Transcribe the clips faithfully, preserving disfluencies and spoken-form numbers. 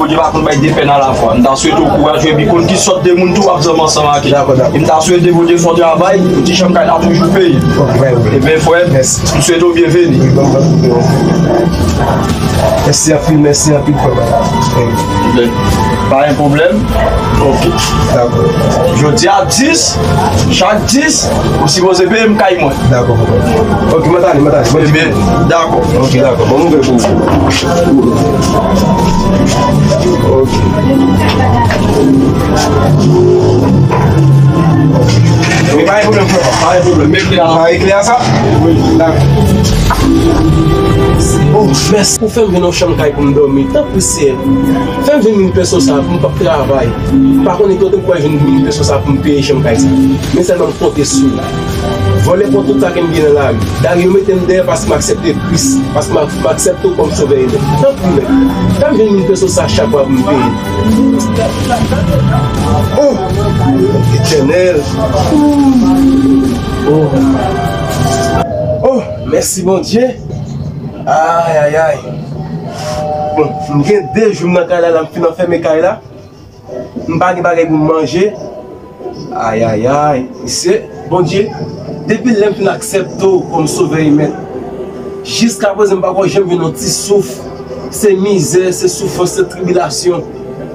Bondye pa konn bay de pèn alafwa. M ta swete w kouraj epi konn ki sòt de moun tou w ap zanmi ansanm ak li. Dakò, dakò. E m ta swete Bondye fè w travay pou ti chanm kay la toujou peye. Ok, pa gen pwoblèm. Ebyen, frè m, mèsi, m swete w byenveni. Wi, ban m, ban m koupe w. Mèsi anpil, mèsi anpil, frè m. Wi. Pa gen pwoblèm. Ok. Dakò. Jodi a dis, chak dis, ou sipoze peye m kay mwen. Dakò, papa. Ok, mwen t ale, mwen t ale. Mwen di. Ebyen, dakò. Ok, dakò. Bon, mwen gen pou ou. Ok. Wi, pa gen pwoblèm, frè. Pa gen pwoblèm. Men klè a. Pa gen klè a sa? Wi. Dakò. Oh, mèsi. Ou fè m jwenn yon chanm kay pou m dòmi. Tanpri, Seyè. Fè m jwenn mil peso sa pou m p ap travay. M pa konnen kote m pral jwenn mil peso sa pou m peye chanm kay sa. Men sèlman m konte sou ou. Vòlè pran tout sa ke m gen nan lari. Dayè, yo mete m dèyè paske m aksepte Kris, paske m a-, m aksepte w kòm Sovè e Mèt. Tanpri, Mèt, fè m jwenn mil peso sa chak mwa pou m peye. Oh! Etènèl! Oh! Oh! Mèsi, Bondye! Ay, ay, ay! Bon, m gen de jou m nan kay la, la m fin anfème kay la. M pa gen bagay pou m manje. Ay, ay, ay. Mesye, Bondye, depi lè m fin aksepte w kòm Sovè e Mèt, jiskaprezan m poko janm jwenn yon ti souf. Se mizè, se soufrans, se tribilasyon.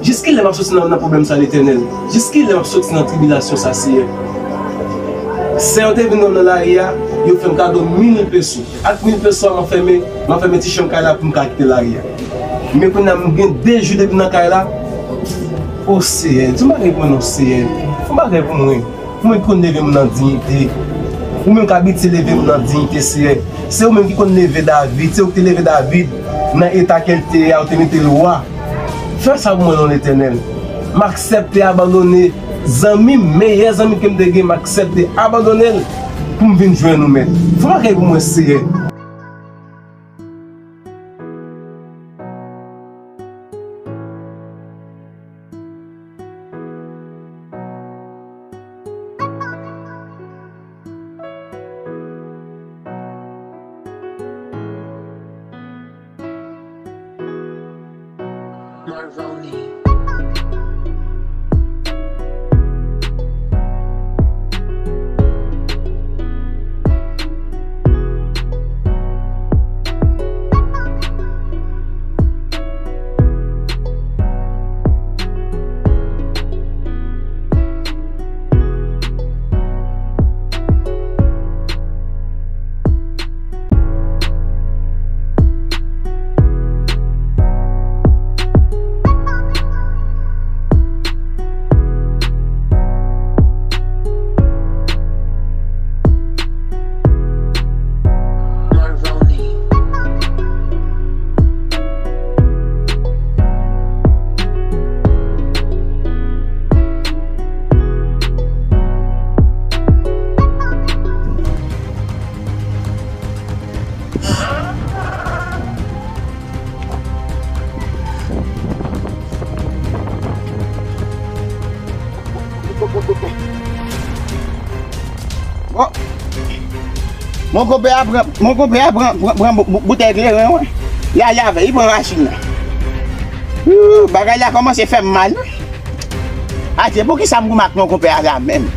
Jiskilè m ap soti nan, nan pwoblèm sa, Letènèl? Jiskilè m ap soti nan tribilasyon sa, Seyè? Sè yo te vin wè m nan lari a, yo fè m kado mil peso. Ak mil peso a, m anfème, m anfème ti chanm kay la pou m ka kite lari a. Men kounye a, m gen de jou depi m nan kay la. O Seyè, di yon bagay pou mwen non, Seyè. Fè yon bagay pou mwen. Ou menm ki konn leve moun nan diyite. Ou menm ki abitye leve moun nan diyite, Seyè. Se ou menm ki konn leve David. Se ou ki te leve David nan eta ke l te ye a, ou te mete l wa. Fè sa pou mwen non, Letènèl. M aksepte abandone zanmi m, meyè zanmi ke m te gen, m aksepte abandone l pou m vin jwenn ou, Mèt. Fè yon bagay pou mwen, Seyè. Bon. Mon konpè a pran, mon konpè a pran, pran, pran bou-, bou-, boutèy kleren, wi. Li ale avè l, li pran machin nan. Ooh, bagay la kòmanse fè m mal, wi. Adye, poukisa m goumen ak mon konpè a la menm?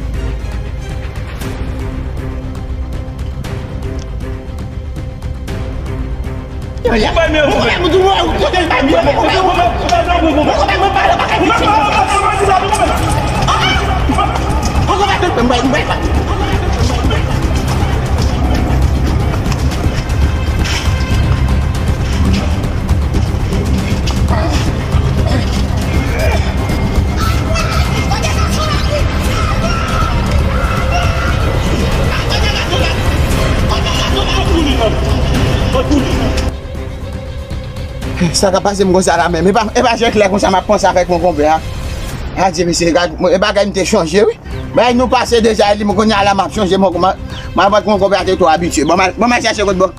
Sa k ap pase m konsa la menm? E pa, e pa jèklè konsa m ap panse avèk mon konpè a. Adye, mesye, gad, e bagay m te chonje, wi. Bagay nou pase deja, li, mwen kounye a la, m ap chonje, mwen, mwen, mwen, mwen, mwen, konpè a te twò abitye. Bon, mwen, mwen, mwen chèche kot bon,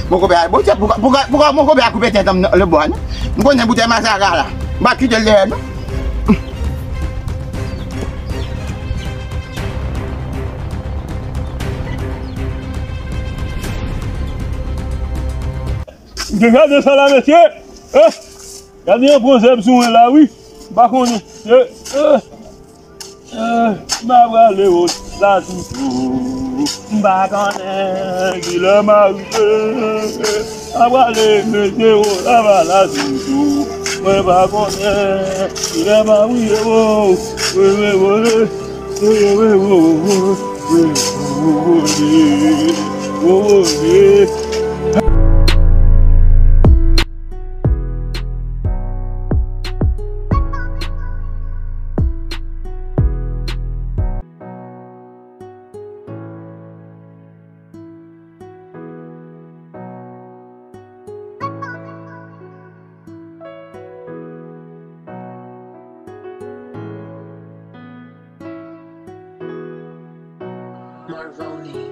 mon konpè a. Bon, se poukò, poukò, poukò mon konpè a koupe tèt an nan lebwa, non? M konnen boutèy masaka la. M pa kite l dèyè, non. Gade sa la, mesye! Eh! Gade yon pran zèb sou mwen la, wi. M pa konnen. Eh, eh, eh, m a prale wot la toutou. M pa konnen kilè m a rive. M a prale mete wot la ba la toutou. Mwen pa konnen kilè m a rive, wo. Wo, wo, wo, wo. Marvoni.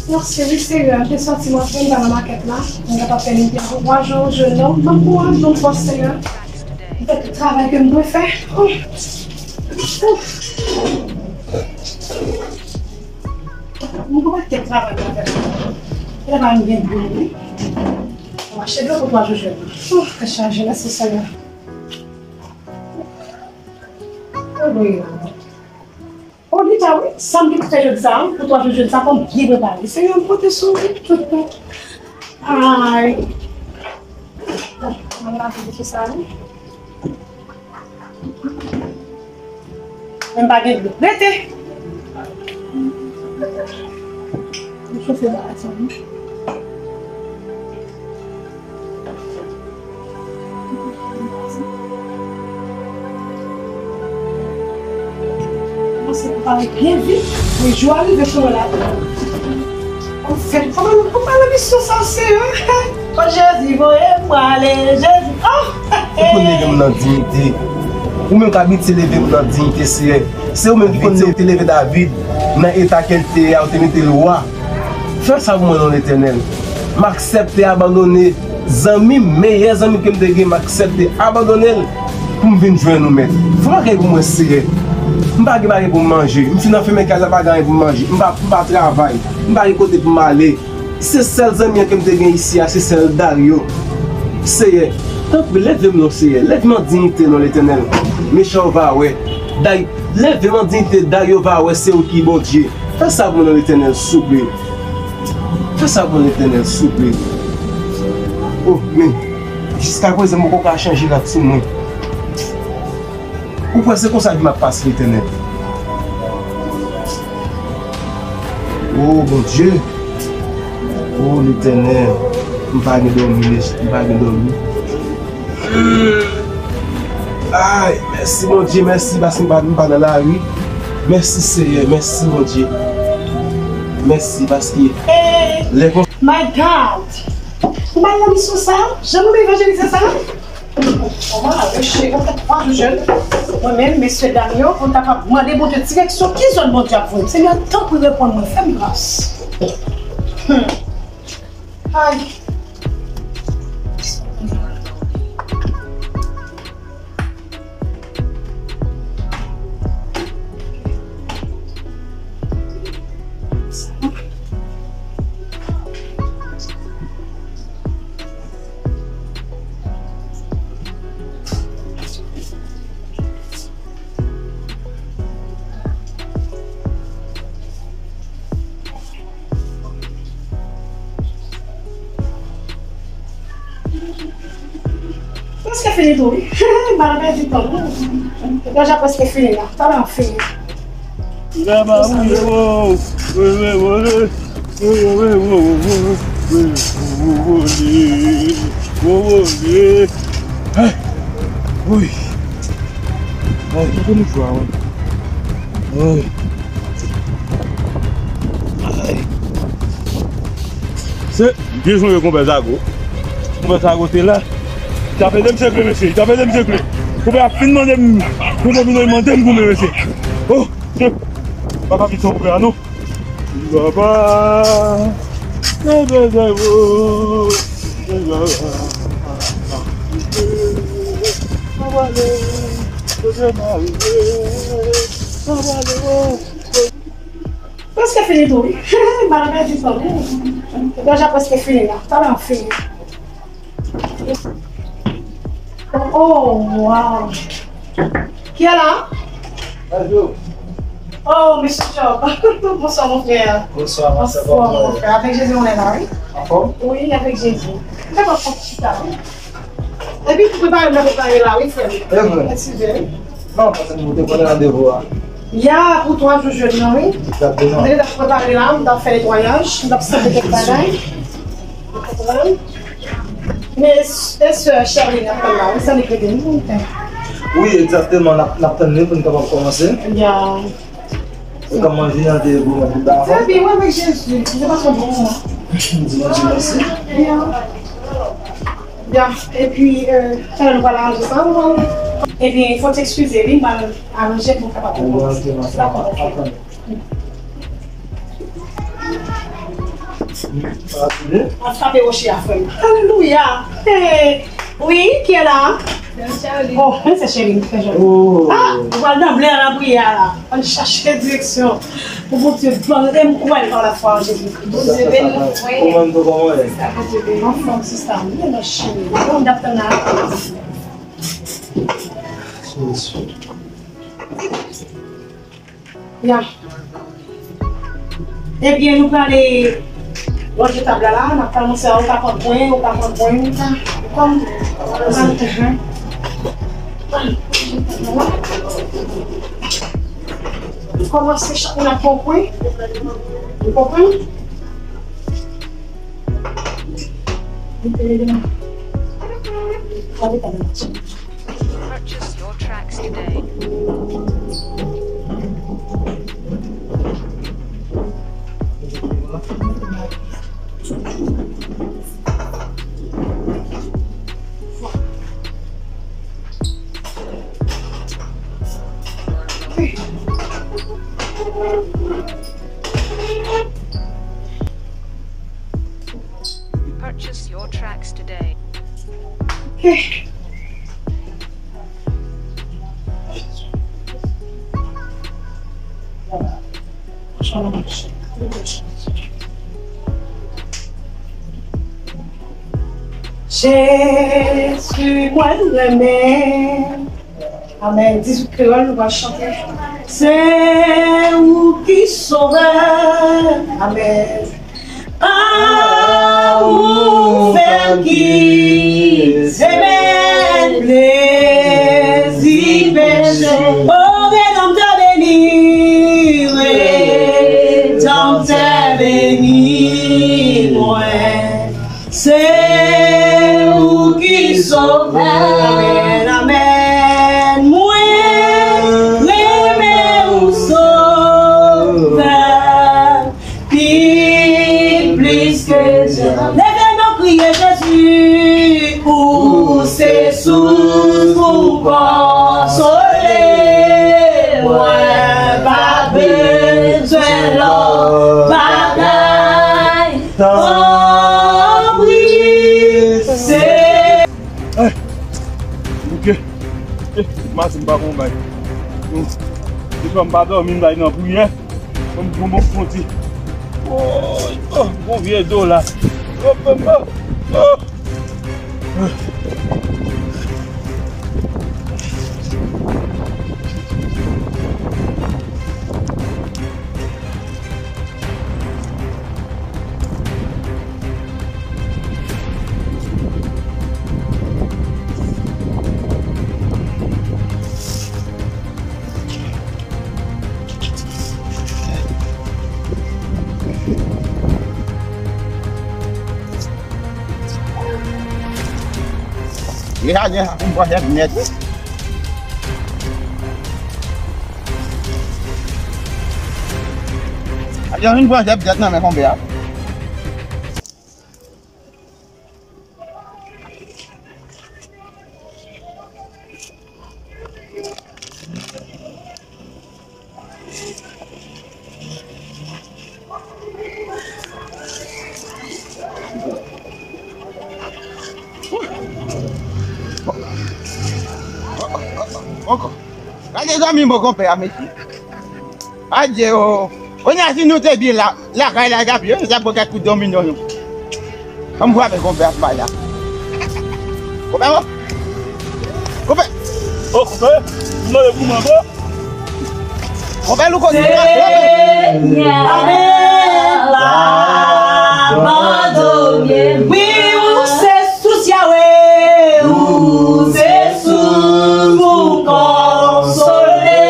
Mèsi wi, Senyè. M te sòti, m antre, m t al nan makèt la. Mwen kapab fè li pou twa jou, jèn nan. Ban m kouraj, ban m fòs, Senyè. M fè tout travay ke m dwe fè. Oh. Ouf. M gon pakèt travay pou m fè. E la pa m gen dlo, wi. M achte dlo pou twa jou, jèn nan. Oh, tèt chaje, mèsi, Senyè. Oh, wi. Oh, li ta wi, sa m gen pou fè jodi sa, wi, pou twa jou jodi sa, fò m byen prepare. Senyè, m pote sou ou tout tan. Ay. Bon, mwen lave pou sa, wi. Men m pa gen dlo. Rete! M chofe bagay sa, wi. Kòmanse prepare byen vit. Men jou a rive pou mwen la. Anfèt, kòman nou pral nan misyon sa, Senyè? Kot Jezi voye m prale, Jezi. Oh! Ou konn leve m nan diyite. Ou menm k abitye leve m nan diyite, Senyè. Se ou menm ki konn te leve David nan eta ke l te ye a, ou te mete l wa. Fè sa pou mwen non Letènèl. M aksepte abandone zanmi m, meyè zanmi ke m te gen, m aksepte abandone l pou m vin jwenn ou, Mèt. Fè bagay pou mwen, Seyè. M pa gen bagay pou m manje. M fin anfèmen kay la, m pa gen anyen pou m manje. M pa, m pa travay. M pa gen kote pou m ale. Se sèl zanmi an ke m te gen isi a, se sèl Dario. Seyè, tanpri, leve m non, Seyè. Leve m an diyite non, Letènèl. Mechan yo va wè. Day, leve m an diyite, Dario va wè se ou ki Bondye. Fè sa pou mwen non, Letènèl, souple. Fè sa pou mwen, Letènèl, souple. Oh, men, jiskaprezan, m poko ka chanje rad sou mwen. Ou kwè se konsa vi m ap pase, Letènèl? Oh, Bondye. Oh, Letènèl. M pa gen dòmi, m pa gen dòmi. Ay, mèsi, Bondye, mèsi, paske m pa, m pa nan lari. Mèsi, Seyè, mèsi, Bondye. Mèsi, paske lè kon- My God! Ou pa nan misyon sa? Jan nou evanjelize sa? Kòman la, mesye, ou fè twa jou jèn. Mwen menm, mesye dam yo, pou n kapab mande Bondye direksyon, ki zòn Bondye ap voye m? Senyè, tanpri, reponn mwen, fè m gras. Hmm. Ay. Prèske fini tou, wi. M pa nan pèdi tan, non. Deja prèske fini la. Talè an fini. Ay, woy. Ay, mwen konn jwa, wi. Ay. Ay. Se, m te sonje konpè Zago. Konpè Zago te la. Li t ap ede m sekle, mesye. Li t ap ede m sekle. Konpè a fin mande m, konpè vin mande m goumen, mesye. Oh, se pa kapitèn konpè a, non. Papa, se bezwen ou. Prèske fini tou, wi. M pa nan pèdi tan, wi. Deja prèske fini la. Talè an fini. Oh, wow. Qui est là? Bonjour. Oh, monsieur Job. Bonsoir, mon frère. Bonsoir, ma sœur. Bonsoir, mon frère. Avec Jésus, on est là, oui. En forme? Oui, avec Jésus. Fè mwen pran ti chita, wi. Epi, pou prepare, mwen prepare la, wi, frè m. E vre? Mèsi, frè. Non, paske nou te pran randevou a. Ya, pou twa jou jèn nan, wi. Egzakteman. Mwen te prepare la, mwen t ap fè netwayaj, mwen t ap sere kèk bagay. Ou konprann? Men, e sè Sherline ap tann la, wi, sa li rele nou, wi. Wi, egzakteman, n ap, n ap tann li pou n kapab kòmanse. Ya. Ou ka manje nan te goumen pou ta. Trè byen, wi, avèk Jezi. Se pa yon bon moman. M di Bondye mèsi. Byen. Byen. Epi, euh, talè nou pral aranje sa, ou wè. Ebyen, fò w t eskize, wi, m pral aranje pou w kapab. Ou wè, ok, dakò, ok. Ap frape woche a, frè m. Alelouya! Hey! Wi, qui est là? Oh, men se Sherline ki fè jòl. Ah, ou pral nan blen an lapriyè a la. Ann chache direksyon pou Bondye ban m kwè pa lafwa an Jezikri. Bondye beni w. Ou menm tou, kòman w ye? Anfòm, sista m. Bondye beni w. Anfòm, sista m. Byen nan chini. Bon, m t ap tann la. Jezi. Ya. Ebyen, nou prale ranje tab la la, n ap kòmanse a, ou ka pran pwen, ou ka pran pwen, ou ka, kòm, kòmanse chak moun ap pran pwen, ou konprann? Purchase your tracks today. Purchase your tracks today. Jezi, mwen renmen. Amèn. Dizuit kreyòl, nou pral chante. Se ou ki sovè. Amèn. A ou fè m ki se bèl plezi peche. O Redanmtè beni, Redanmtè beni mwen. Se ou ki sovè. Amèn, amèn. Mwen renmen ou, Sovè. Pi plis ke zèb. Leve men w, kriye Jezi. Ou se sous pou konsole mwen. Pa bezwen lòt bagay. Tanpri, se. Eh, Bouke. Eh, maten m pa konn bay. Hmm. Se fè m pa dòmi, m bay nan priyè. Fò m pran bon konti. Oh, oh, bon vye do la. Oh, oh, oh, oh. Deja gen pou m pran chèf nèt wi. Deja vin pran chèf nèt nan men konbe a. Ankò. Gade zanmi mwen konpè a, mesye. Adye o. Kounye a si nou te byen la, lakay la, t ap yo, nou t ap pran kèk kout domino nou. Ann frape konpè a, bay la. Konpè mwen. Konpè. O konpè. M mande pou mwen, bro. Konpè Louko, Senyè, pa abandone m. Wi, ou se sous, Yahweh, ou se sous pou konsole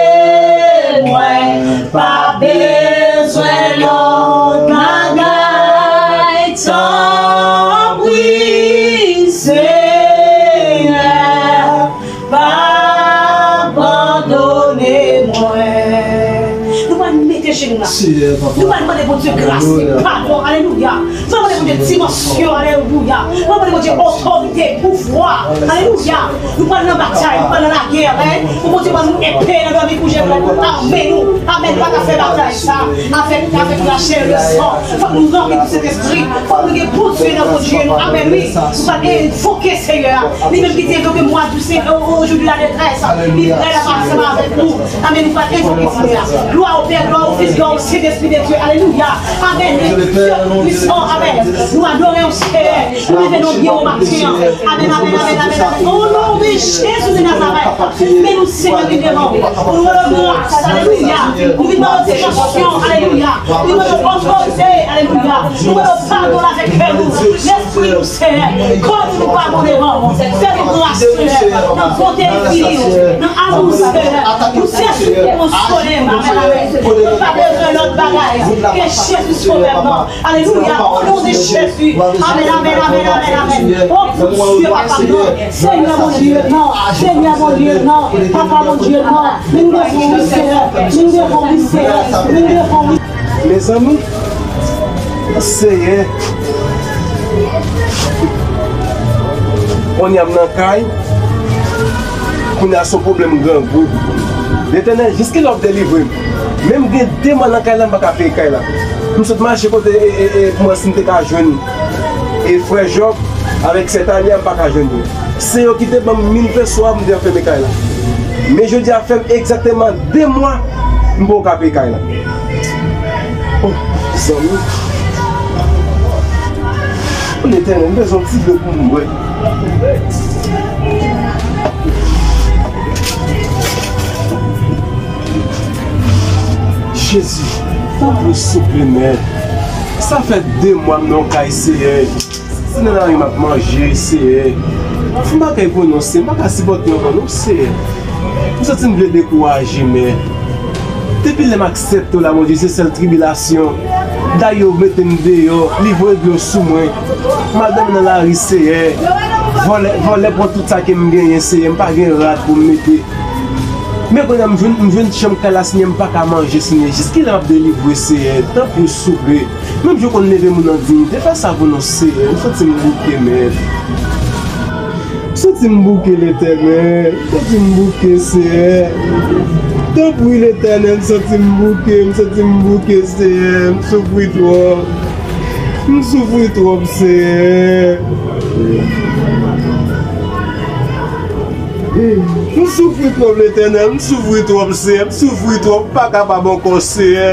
mwen. Pa bezwen lòt bagay, tanpri, Senyè. Pa abandone mwen. Nou pral mete jenou la. Nou pral mande Bondye gras, padon. Alelouya. Nou pral mande Bondye dimansyon. Alelouya. Nou pral mande Bondye otorite, pouvwa. Alelouya. Nou pral nan batay, nou pral nan lagè, hein. Pou Bondye ban nou epe nan dòmi kouje, pou nou ame nou. Amèn. Nou pa ka fè batay sa avèk, avèk lachè e le san. Fòk nou ranpli de Sentespri. Fòk nou gen Bondye nan Bondye nou. Amèn, wi. Nou pral envoke Senyè a. Li menm ki te envoke mwa di Senyè, o, o jou de la detrès. Li prè la ansanm avèk nou. Amèn. Nou pral envoke Senyè a. Gloire au Père, gloire au Fils, gloire au Saint-Esprit de Dieu. Alelouya. Amèn. Dieu le Père, au nom de Dieu le Fils, au nom de Dieu le Saint-Esprit. Nou adore w, Senyè. Nou leve nou byen o maten an. Amèn, amèn, amèn, amèn, amèn. O non de Jezi de Nazarèt. Men nou, Senyè, vin devan w. Pou nou rele w gras. Alelouya. Nou vin ba w dimansyon. Alelouya. Nou vin ba w otorite. Alelouya. Nou rele w padon avèk kè nou. Lespri nou, Senyè. Kò nou, nou pa bon devan w. Fè nou gras, Senyè. Nan bonte enfini w. Nan amou, Senyè. Ou se sous pou konsole m. Amèn, amèn. Nou pa bezwen lòt bagay. Ke Jezi sove m nan. Alelouya, o non de Jezi. Amèn, amèn, amèn, amèn, amèn. O Bondye, papa m nan. Senyè Bondye, non. Senyè Bondye, non. Papa Bondye, non. Vin devan w, Senyè. Vin devan w, Senyè. Vin devan w. Mezanmi, Senyè. Kounye a m nan kay. Kounye a se yon pwoblèm grangou. Letènèl, jiskilè w ap delivre m? Men m gen de mwa nan kay la, m pa ka peye kay la. M sot mache kote, e, e, e, pou m wè si m te ka jwenn, e, frè Jòb avèk sè Tanya, m pa ka jwenn yo. Se yo ki te ban m mil peso a pou m te anfème kay la. Men jodi a fè m egzakteman de mwa m poko ka peye kay la. O, zanmi. O, Letènèl, m bezwen yon ti dlo pou m bwè. Jezi, tanpri souple, mèt. Sa fè de mwa m nan yon kay, Seyè. Se nan lari m ap manje, Seyè. Fè m bagay pou non, Seyè. M pa ka sipòte ankò non, Seyè. M santi m vle dekouraje, men depi lè m aksepte w la, Bondye, se sèl tribilasyon. Dayè, yo mete m deyò, li voye dlo sou mwen. Madanm nan lari, Seyè. Vòlè, vòlè pran tout sa ke m genyen, Seyè. M pa gen rad pou m mete. Men kounye a, m jwenn, m jwenn chanm kay la, Seyè, m pa ka manje, Seyè. Jiskilè m ap delivre, Seyè? Tanpri, souple. Menm jan w konn leve moun an diyite, fè sa pou nou, Seyè. M santi m bouke, mèt. M santi m bouke, Letènèl. M santi m bouke, Seyè. Tanpri, Letènèl, m santi m bouke, m santi m bouke, Seyè. M soufri twòp. M soufri twòp, Seyè. M soufri twòp, Letènèl, m soufri twòp, Seyè, m soufri twòp, m pa kapab ankò, Seyè.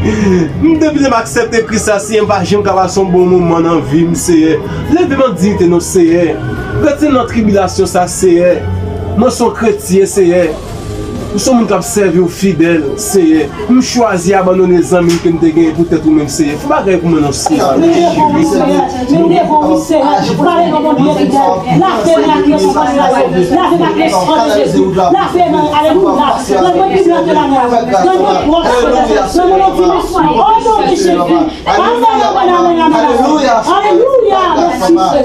M, depi lè m aksepte Kris la, Seyè, m pa janm ka pase yon bon moman nan vi m, Seyè. Leve m an diyite non, Seyè. Retire m nan tribilasyon sa, Seyè. Mwen se yon kretyen, Seyè. M se yon moun k ap sèvi w fidèl, Seyè. M chwazi abandone zanmi m ke m te genyen pou tèt ou menm, Seyè. Fè bagay pou mwen non, Seyè. Nou devan wi, Seyè. Nou devan wi, Seyè. Pale non, Bondye fidèl. Lave m ak le san de Jezi. Lave m ak le san de Jezi. Lave m, alelouya. Nan mwen pi blan ke lanèj. Nan mwen pwòp, Seyè. Nan mwen yon dimansyon. O non de Jezi. Amèn, amèn, amèn, amèn. Alelouya. Alelouya. Mèsi, Seyè.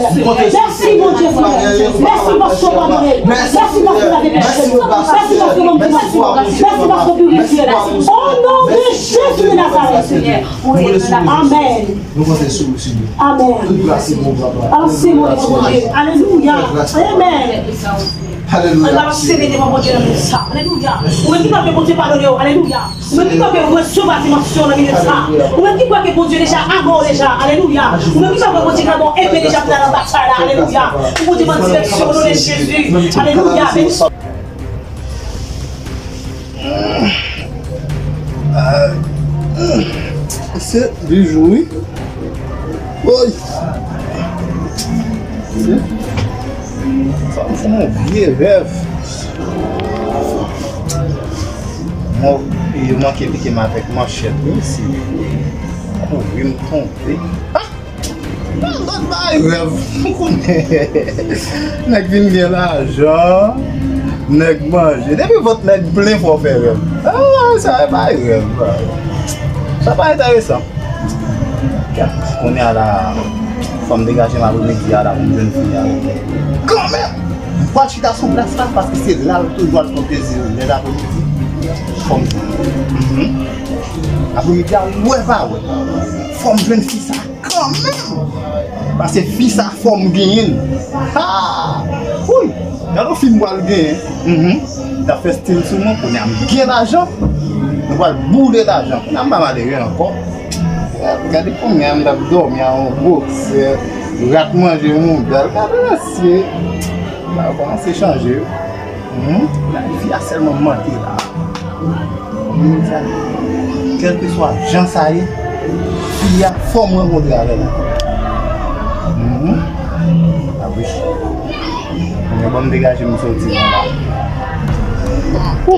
Mèsi, Bondye, Seyè. Mèsi paske w padone. Mèsi paske w lave peche nou. Mèsi paske w ban m dimansyon. Mèsi paske w pirifye nou. O non de Jezi de Nazarèt, Seyè. Amèn. Nou konte sou ou, Senyè. Amèn. Tout gras e bon travay. Alò, se mwen, Bondye. Alelouya. Amèn. Alelouya. Alò, se mwen devan Bondye nan minit sa. Alelouya. Ou menm ki kwè ke Bondye padone w. Alelouya. Ou menm ki kwè ke w resevwa dimansyon nan minit sa. Ou menm ki kwè ke Bondye deja ame w deja. Alelouya. Ou menm ki kwè ke Bondye ka ba w epe deja pou w al nan batay la. Alelouya. Pou Bondye ban direksyon w, o non de Jezi. Alelouya. Beni swa. Se bijou, wi. Woy! Sa m fè yon vye rèv. Mwen, yo manke pike m avèk manchèt, wi, si. Kouri m tonbe. Ah! Nan lòt bay rèv. Nèg vin gen lajan. Nèg manje. Depi vant nèg plen fò fè rèv. Ah, sa bay rèv. Sa pa enteresan. Kounye a la, fò m degaje m apremidi a la pou m jwenn fi a. Kanmenm! Pral chita sou plas la, paske se la l toujou al pran plezi lè apremidi. Fò m jwenn. Mhm. Apremidi a, wè pa wè. Fò m jwenn fi sa. Kanmenm! Paske fi sa fò m genyen l. Ha! Wouy! Gade yon fi m pral genyen. Mhm. T ap fè stil sou mwen, kounye a m gen lajan. Nou pral boule lajan. Kounye a m pa malere ankò. Gade kounye a m t ap dòmi a yon boksè. Rat manje yon bèl. Gade mesye. Bagay kòmanse chanje wi. Mhm. Gade fi a sèlman manke la. Kèlkeswa jan sa ye, fi a fò m rankontre avè l. Mhm. A wi. Mwen ban m degaje m soti nan la.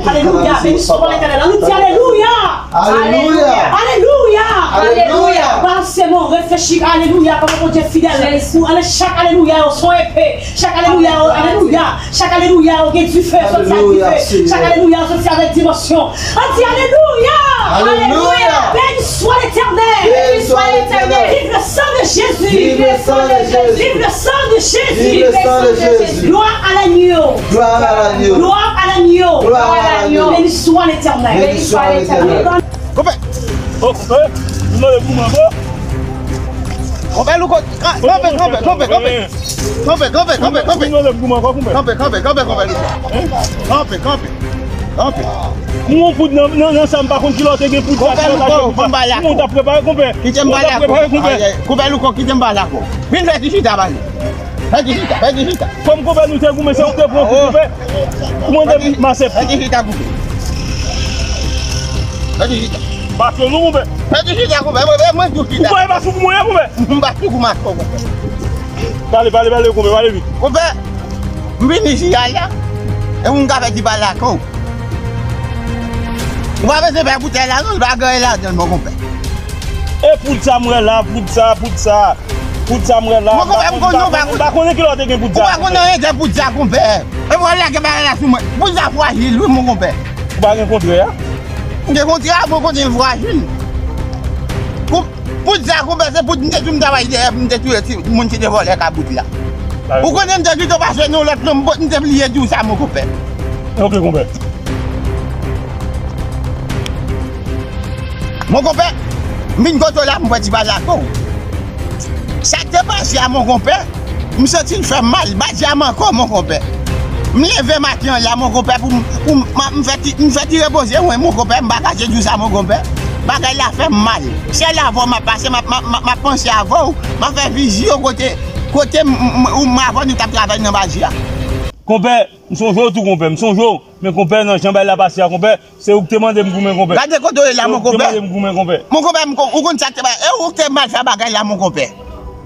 Alelouya, beni swa Letènèl. Ann nou di alelouya. Alelouya. Alelouya. Alelouya. Pase mwen reflechi, alelouya, kòman Bondye fidèl. Pou ale chak alelouya yo son epe. Chak alelouya yo, alelouya. Chak alelouya yo gen dife, soti ak dife. Chak alelouya yo soti avèk dimansyon. Ann di alelouya. Alelouya. Beni swa Letènèl. Beni swa Letènèl. Vive le sang de Jésus. Vive le sang de Jésus. Vive le sang de Jésus. Vive le sang de Jésus. Gloire à l'agneau. Gloire à l'agneau. Gloire à l'agneau. Gloire à l'agneau. Beni swa Letènèl. Beni swa Letènèl. Konpè. Oh, konpè. Nou mande pou mwen, bro. Konpè Louko, kanpe, kanpe, kanpe, kanpe. Konpè, konpè, konpè, konpè. Nou mande pou mwen, konpè. Kanpe, kanpe, kanpe, konpè Louko. Kanpe, kanpe, kanpe. Mwen poud nan, nan, nan sa m pa konn ki lè w te gen poud sa, ki lè w t achte poud sa. Mwen t ap prepare, konpè. Kite m pale ak ou. Konpè Louko, kite m pale ak ou. Vin fè ti chita pale. Fè ti chita, fè ti chita. Kòm konpè nou te goumen, se ou te pran pou konpè. Ou mande m aksepte. Fè ti chita konpè. Fè ti chita. Macho nou konpè. Fè ti chita konpè. Mwen, mwen, mwen tou chita. Ou pa e pa sou pou mwen, konpè. M pa sou pou macho konpè. Pale, pale, pale konpè, pale vit. Konpè, m vin isi a la. E moun ka fè ti pale ak ou. Ou pa bezwen fè boutèy la non, l pa gen anyen ladan l, mon konpè. E poud sa m wè la, poud sa, poud sa. Poud sa m wè la. Mon konpè, m konnen ou pa konnen. M pa konnen ki lè w te gen poud sa. Ou pa konnen anyen de poud sa, konpè. E pou w lage bagay la sou mwen. Poud sa frajil, wi, mon konpè. Ou pa gen kontrè a? M gen kontrè a, mwen konnen l frajil. Pou, poud sa, konpè, se poud m te di w m ta bay dèyè pou m te touye ti moun ki te vòlè kabrit la. Ou konnen m te kite w pase nan lòt non, m te bliye di w sa, mon konpè. Ok, konpè. Mon konpè, m vin kote w la, m fè ti pale ak ou. Sa k te pase a, mon konpè, m santi l fè m mal, m pa di a m ankò, mon konpè. M leve maten an la, mon konpè, pou m, pou m, m fè ti, m fè ti repoze mwen, mon konpè, m pa kache di w sa, mon konpè. Bagay la fè m mal. Sèl avè w m ap pase, m ap, m ap, m ap, m ap panse avè w, m ap fè vizyon kote, kote m, m, m, ou m avè w nou t ap travay nan bazi a. Konpè, m sonje w tou, konpè, m sonje w. Men konpè, nan jan bagay la pase a, konpè, se ou ki te mande m goumen, konpè. Gade kote w ye la, mon konpè. Se ou ki te mande m goumen, konpè. Mon konpè, m kon-, ou konn sa k te pase. E ou ki te mal fè bagay la, mon konpè.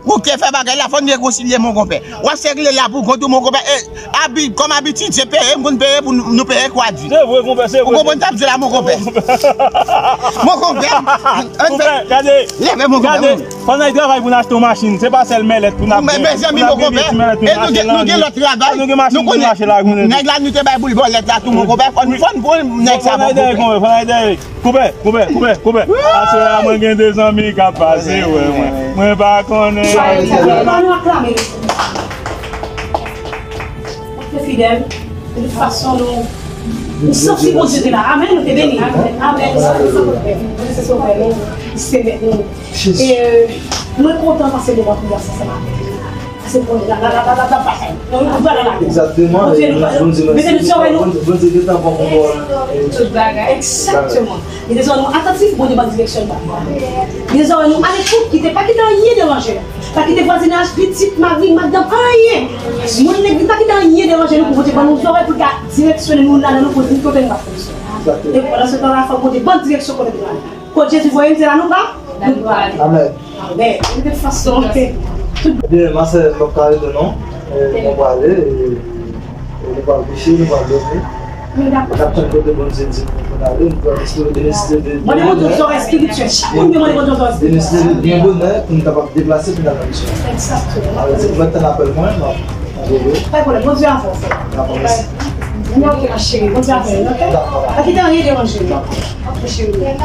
Ou ki te fè bagay la, fò n rekonsilye, mon konpè. W ap segle la pou kont ou, mon konpè. E, abi-, kòm abitid, se peye, m konn peye pou nou, nou peye kwa di. Se vre, konpè, se vre. Ou konprann sa m di la, mon konpè? Mon konpè, ann fè. Konpè, gade. Leve, mon konpè. Gade. Fò n al travay pou n achte yon machin. Se pa sèl mèlèt pou n ap gen. Mezanmi, mon konpè, e nou gen, nou gen lòt travay. Nou gen machin pou n mache la jounen. Nèg la nou te bay pou l vòlèt la tou, mon konpè. Fò n, fò n pran nèg sa, mon konpè. Fò n al dèyè, konpè, fò n al dèyè. Konpè, konpè, konpè, konpè. Aswè a mwen gen de zanmi k ap pase wè mwen. Mwen pa konnen. Ann aklame l. Ou te fidèl. De tout fason, nou, nou santi Bondye te la. Amèn, nou te beni. Amèn. Amèn. Bondye se Sovè nou. Li se Mèt nou. E, euh, mwen kontan pase moman priyè sa ansanm avèk nou. Pase moman la, la, la, la, la, la, la. Egzakteman. Bondye, nou, Bondye, mete nou sou nou. Bondye, Bondye gentan ban nou tout bagay. Egzakteman. Li te zòn nou atantif, Bondye ban direksyon nou. Li te zòn nou alekout, kite, pa kite anyen deranje nou. Pa kite vwazinaj, pitit, mari, madanm, anyen. Moun legliz, pa kite anyen deranje nou pou Bondye ban nou zòrèy pou l ka direksyone nou, ladan nou, pou nou kote nou ap fè misyon. E pandan se tan la, fòk Bondye ban n direksyon kote nou prale. Kot Jezi voye n, se la nou pral, nou prale. Amèn. Amèn. De tout fason, tout. Ebyen, ma sè, m p ap ka rete non. E, mwen prale, e, e nou pral kouche, nou pral dòmi. N ap tann kote Bondye di nou pou n ale, nou pral eksplore de nesesite de, de bonè. Mande Bondye yon zòrèy espirityèl. Chak moun dwe mande Bondye yon zòrèy espirityèl. De nesesite de byen bonè pou n kapab deplase pou n al nan misyon. Egzakteman. Alò, si nou mèt tann apèl mwen, m ap Pa gen pwoblèm. Bondye avè w, frè. Dakò, mèsi. Mwen, ok, ma chérie. Bondye avè w, ok? Dakò. Pa kite anyen deranje w. Dakò. Ok, chérie.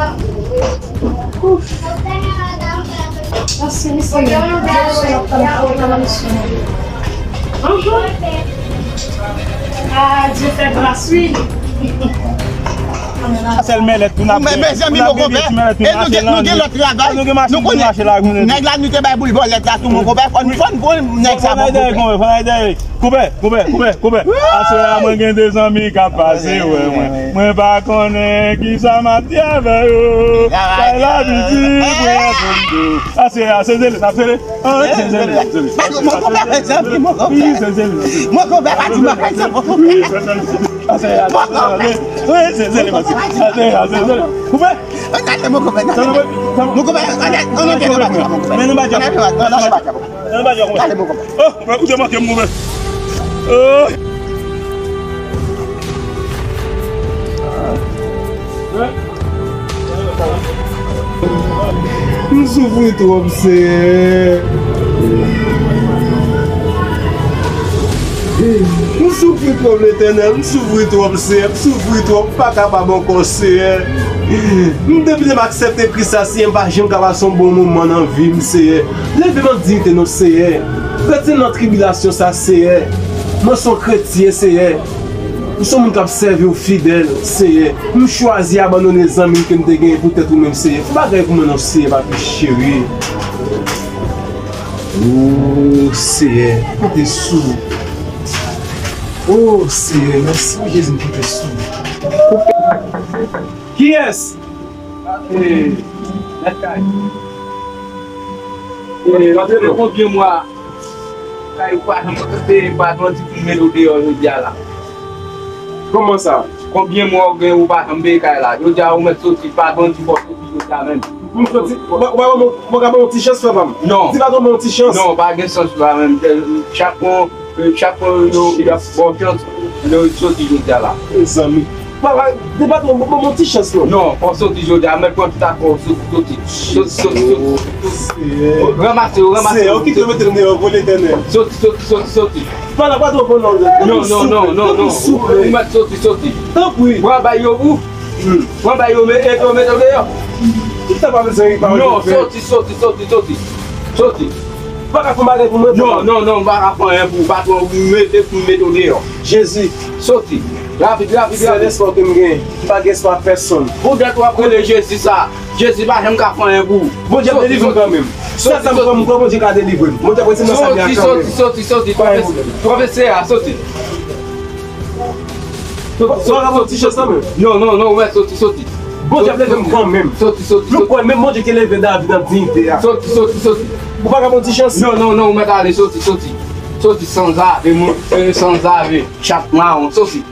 Ouf. Mèsi, mèsi. Bondye avè w, bondye avè w. Mhm. Ah, Dieu fait grâce, oui. Sèl mèlèt pou n ap gen. Mezanmi, mon konpè, e nou gen, nou gen lòt travay. Nou gen machin pou nou mache lajounen. Nèg la nou te bay pou l bòlèt la tou, mon konpè. Fò n, fò n pran nèg sa, mon konpè. Konpè, konpè, konpè, konpè. Aswè a, mwen gen de zanmi k ap pase wè mwen. Mwen pa konnen kisa m ap di avè yo. Kay la piti pou yon konn tou. Aswè a, se zele, n ap zele. Ah, se zele, zele. Mon konpè, mezanmi, mon konpè. Wi, se zele, zele. Mon konpè, pa di bagay sa, mon konpè. Wi, se zele, zele. Wi, se zele, pase. Ase, ase, zele. Koupe. Ann ale, mon konpè, ann ale. Mon konpè, ann ale, ann ale, ann ale, mon konpè. Men nou pa djòb. Ann ale, ann ale, ann ale, mon konpè. Oh, ou te manke m, mon konpè. Oh. M soufri twòp, Seyè. M soufri twòp, Letènèl. M soufri twòp, Seyè. M soufri twòp. M pa kapab ankò, Seyè. M, depi lè m aksepte Kris la, Seyè, m pa janm ka pase yon bon moman nan vi m, Seyè. Leve m an diyite non, Seyè. Retire m nan tribilasyon sa, Seyè. Mwen se yon kretyen, Seyè. M se yon moun k ap sèvi w fidèl, Seyè. M chwazi abandone zanmi m ke m te genyen poutèt ou menm, Seyè. Fè bagay pou mwen non, Seyè, papi cheri. O, Seyè, konte sou ou. O, Seyè, mèsi, Jezi, m konte sou ou. Kiyès? E, mèt kay. E, w ap rele konbyen mwa kay ou pa janm peye, patwon di pou mete w deyò jodi a la? Kòman sa? Konbyen mwa w gen ou pa janm peye kay la? Jodi a ou mèt soti, patwon di fò w soti jodi a menm. Pou m soti? Mwen, mwen, mwen, mwen ka ban yon ti chans, frè pa m? Non. Di patwon ban yon ti chans. Non, pa gen chans la menm. Chak mwa, chak mwa yo, y ap ba w chans, yo soti jodi a la. Mezanmi. Papa, di patwon ban m yon ti chans non. Non, fò w soti jodi a, mèt pran tout afè w, soti, soti. Soti, soti, soti. Seyè. Ranmase yo, ranmase yo. Seyè, ou kite yo mete m deyò, vo Letènèl. Soti, soti, soti, soti. Papa, patwon ban non. Non, non, non, non, non. Ou mèt soti, soti. Tanpri. Pran bay yo pou. Hmm. Pran bay yo, mete yo, mete yo deyò. Ki sa pa bezwen ri pa. Non, soti, soti, soti, soti. Soti. Ou pa ka fè yon bagay pou mwen, non, papa? Non, non, m pa ka fè anyen pou ou. Patwon mete pou m mete w deyò. Jezi. Soti. Rapid, rapid, rapid. Sèl espwa ke m gen. M pa gen espwa pèsonn. Poutèt w ap rele Jezi sa. Jezi pa janm ka fè anyen pou ou. Bondye ap delivre m kanmenm. Sèl sa m kwè, m kwè Bondye ka delivre m. Bondye ap retire m nan sa m ye a kanmenm. Soti, soti, soti, soti. Pwofesè a, soti. Soti, soti, soti. Ou pa ka ban m ti chans la menm? Non, non, non, ou mèt soti, soti. Bondye ap leve m kanmenm. Soti, soti, soti. Nou kwè menm Bondye ki leve David nan diyite a. Soti, soti, soti. Ou pa ka ban m ti chans? Non, non, non, ou mèt ale, soti, soti. Soti sanzave, moun, e, sanzave, chat mawon, soti.